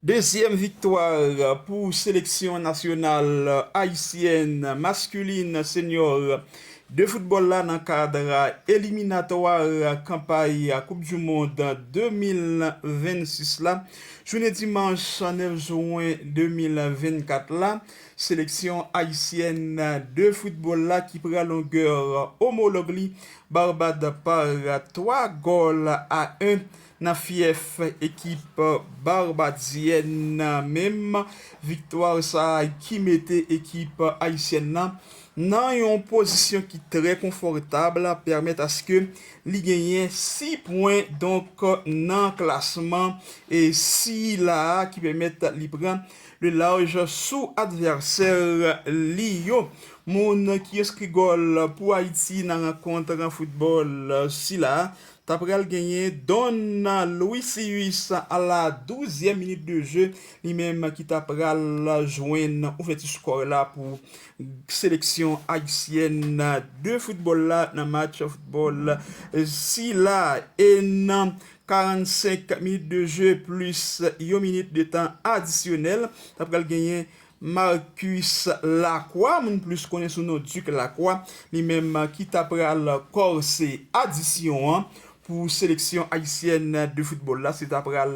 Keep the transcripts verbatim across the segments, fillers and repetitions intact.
Dezyèm viktwa pou seleksyon nasyonal ayisyèn masculin senior de foutbòl la nan kad eliminatwa kanpay Koup di Mond de mil vennsis la. Jounen dimanch nèf jen de mil vennkat la, seleksyon ayisyèn de foutbòl la ki pran longè omològ li Barbad pa twa gòl a en nan fyèf ekip barbadyèn nan. Menm viktwa sa a ki mete ekip ayisyèn nan nan yon pozisyon ki trè konfòtab, pèmèt aske li genyen sis pwen donk nan klasman e sila a ki pèmèt li pran le laj sou advèsè li yo. Moun ki enskri gòl pou Ayiti nan rankont foutbòl sila a ta pral genyen Don Luisius a la douzyèm minit de jeu, li menm ki ta pral jwenn ouvèti skò la pou seleksyon ayisyèn de foutbòl la nan match foutbòl sila. E nan karannsenk minit de jeu plis yon minit de tan adisyonèl, ta pral genyen Marcus Lacroix, moun plis konnen sou non Duc Lacroix, li menm ki ta pral kòse adisyon an pou seleksyon ayisyèn de foutbòl la. Se ta pral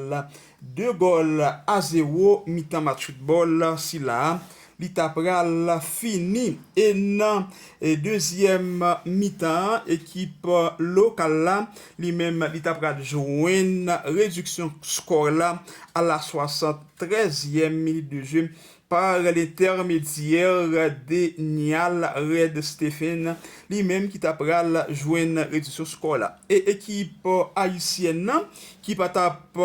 de gòl a zewo mitan match foutbòl sila a. Li ta pral fini e nan e dezyèm mitan an, ekip lokal la li menm li ta pral jwenn rediksyon skò la a la swasantrèzyèm minit de jeu par l'intermédiaire de Nial Red Stephen, li menm ki ta pral jwenn rediksyon skò la. E ekip ayisyèn nan ki pa t ap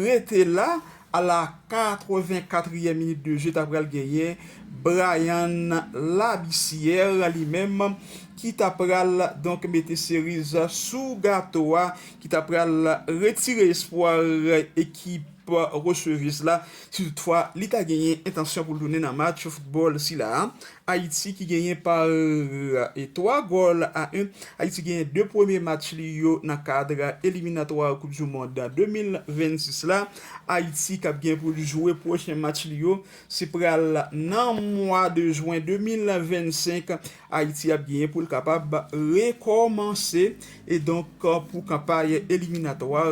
rete la, a la katrevenkatriyèm minit de jeu, ta pral genyen Bryan Labissière, li menm ki ta pral donk mete seriz sou gato a, ki ta pral retire espwa ekip resevwis la, si toutfwa li ta genyen entansyon pou l tounen nan match foutbòl sila a. Ayiti ki genyen pa e twa gòl a en. Ayiti genyen de premye match li yo nan kad eliminatwa Koup di Mond de mil vennsis la. Ayiti k ap gen pou l jwe pwochen match li yo, se pral nan mwa de jen de mil vennsenk. Ayiti ap genyen pou l kapab rekòmanse e donk pou kanpay eliminatwa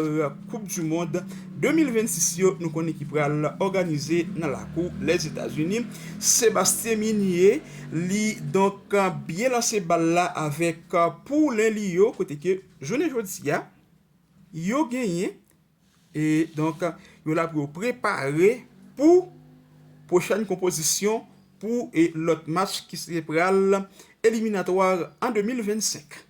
Koup di Mond de mil vennsis yo, nou konnen ki pral òganize nan lakou Lèzetazini. Sebastien Migné, li donk byen lanse bal la avèk poulen li yo, kote ke jounen jodi a, yo genyen e donk yo la pou yo prepare pou pwochèn konpozisyon pou e lòt match ki se pral eliminatwa an de mil vennsenk.